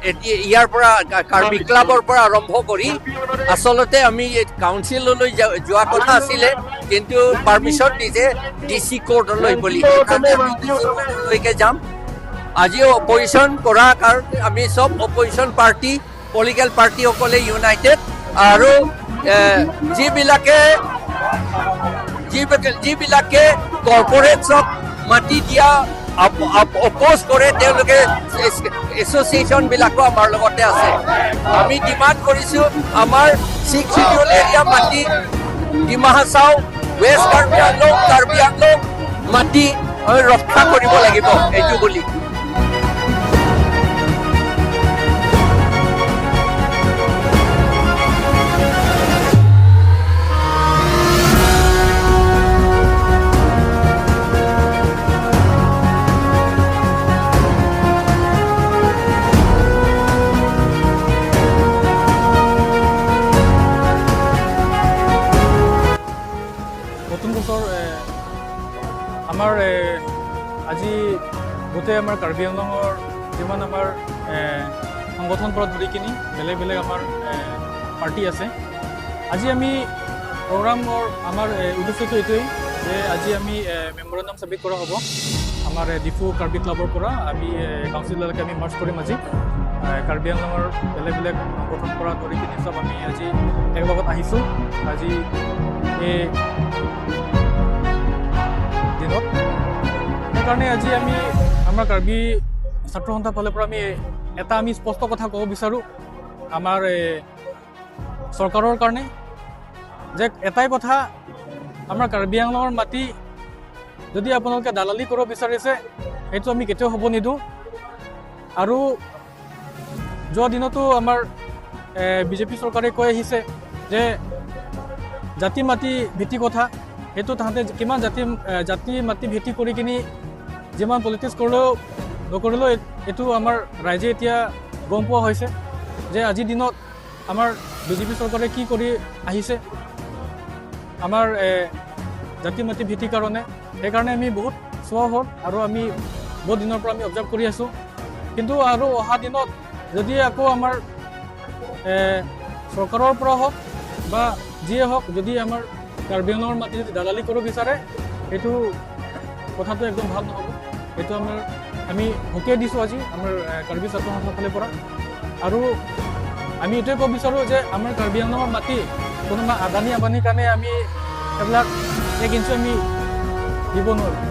ইয়াৰ পৰা কাৰ্বি ক্লাবৰ পৰা আৰম্ভ কৰি আচলতে আমি কাউন্সিললৈ যোৱা কথা আছিলে, কিন্তু পাৰ্মিশ্যন দিছে ডি চি কোৰ্টলৈ বুলি, সেইকাৰণে আমি ডি চি কোৰ্টলৈকে যাম। আজিও অপজিশ্যন কৰাৰ কাৰণে আমি চব অপজিশ্যন পাৰ্টি, পলিটিকেল পাৰ্টিসকলে ইউনাইটেড আৰু যিবিলাকে কৰ্পৰেটছক মাটি দিয়া অপ'জ কৰে, তেওঁলোকে এছ'চিয়েশ্যনবিলাকো আমাৰ লগতে আছে। আমি ডিমাণ্ড কৰিছোঁ আমাৰ ছিক্স চিডিউল এৰিয়া মাটি, ডিমা হাছাও, ৱেষ্ট কাৰ্বি আংলং, কাৰ্বি আংলং মাটি আমি ৰক্ষা কৰিব লাগিব এইটো বুলি। নতুন বছৰ আমাৰ আজি গোটেই আমাৰ কাৰ্বি আংলঙৰ যিমান আমাৰ সংগঠন পৰা ধৰি কিনি বেলেগ বেলেগ আমাৰ পাৰ্টি আছে, আজি আমি প্ৰগ্ৰামৰ আমাৰ উদ্দেশ্যটো এইটোৱেই যে আজি আমি মেমৰেণ্ডাম ছাবমিট কৰা হ'ব। আমাৰ ডিফু কাৰ্বি ক্লাবৰ পৰা আমি কাউন্সিললৈকে আমি মাৰ্চ কৰিম। আজি কাৰ্বি আংলঙৰ বেলেগ বেলেগ সংগঠন পৰা ধৰি কিনি চব আমি আজি একেলগত আহিছোঁ আজি এই দিনত। সেইকাৰণে আজি আমি আমাৰ কাৰ্বি ছাত্ৰ সন্থাৰ ফালৰ পৰা আমি এটা আমি স্পষ্ট কথা ক'ব বিচাৰোঁ আমাৰ চৰকাৰৰ কাৰণে যে এটাই কথা, আমাৰ কাৰ্বি আংলঙৰ মাটি যদি আপোনালোকে দালালি কৰিব বিচাৰিছে, সেইটো আমি কেতিয়াও হ'ব নিদিওঁ। আৰু যোৱা দিনতো আমাৰ বিজেপি চৰকাৰে কৈ আহিছে যে জাতি মাটি ভেটি কথা, সেইটো তাহাঁতে কিমান জাতি মাটি ভেটি কৰি কিনি যিমান পলিটিক্স কৰিলেও নকৰিলেও এইটো আমাৰ ৰাইজে এতিয়া গম পোৱা হৈছে যে আজিৰ দিনত আমাৰ বিজেপি চৰকাৰে কি কৰি আহিছে আমাৰ জাতি মাটি ভেটিৰ কাৰণে। সেইকাৰণে আমি বহুত চোৱা হ'ল আৰু আমি বহুত দিনৰ পৰা আমি অবজাৰ্ভ কৰি আছোঁ। কিন্তু আৰু অহা দিনত যদি আকৌ আমাৰ চৰকাৰৰ পৰা হওক বা যিয়ে হওক, যদি আমাৰ কাৰ্বি আংলঙৰ মাটি যদি দালালি কৰিব বিচাৰে, সেইটো কথাটো একদম ভাল নহ'ব। সেইটো আমি সকীয়াই দিছোঁ আজি আমাৰ কাৰ্বি ছাত্ৰ সন্থাৰ ফালৰ পৰা। আৰু আমি এইটোৱে ক'ব বিচাৰোঁ যে আমাৰ কাৰ্বি আংলঙৰ মাটি কোনোবা আদানী আম্বানীৰ কাৰণে আমি সেইবিলাক এক ইঞ্চি আমি দিব নোৱাৰোঁ।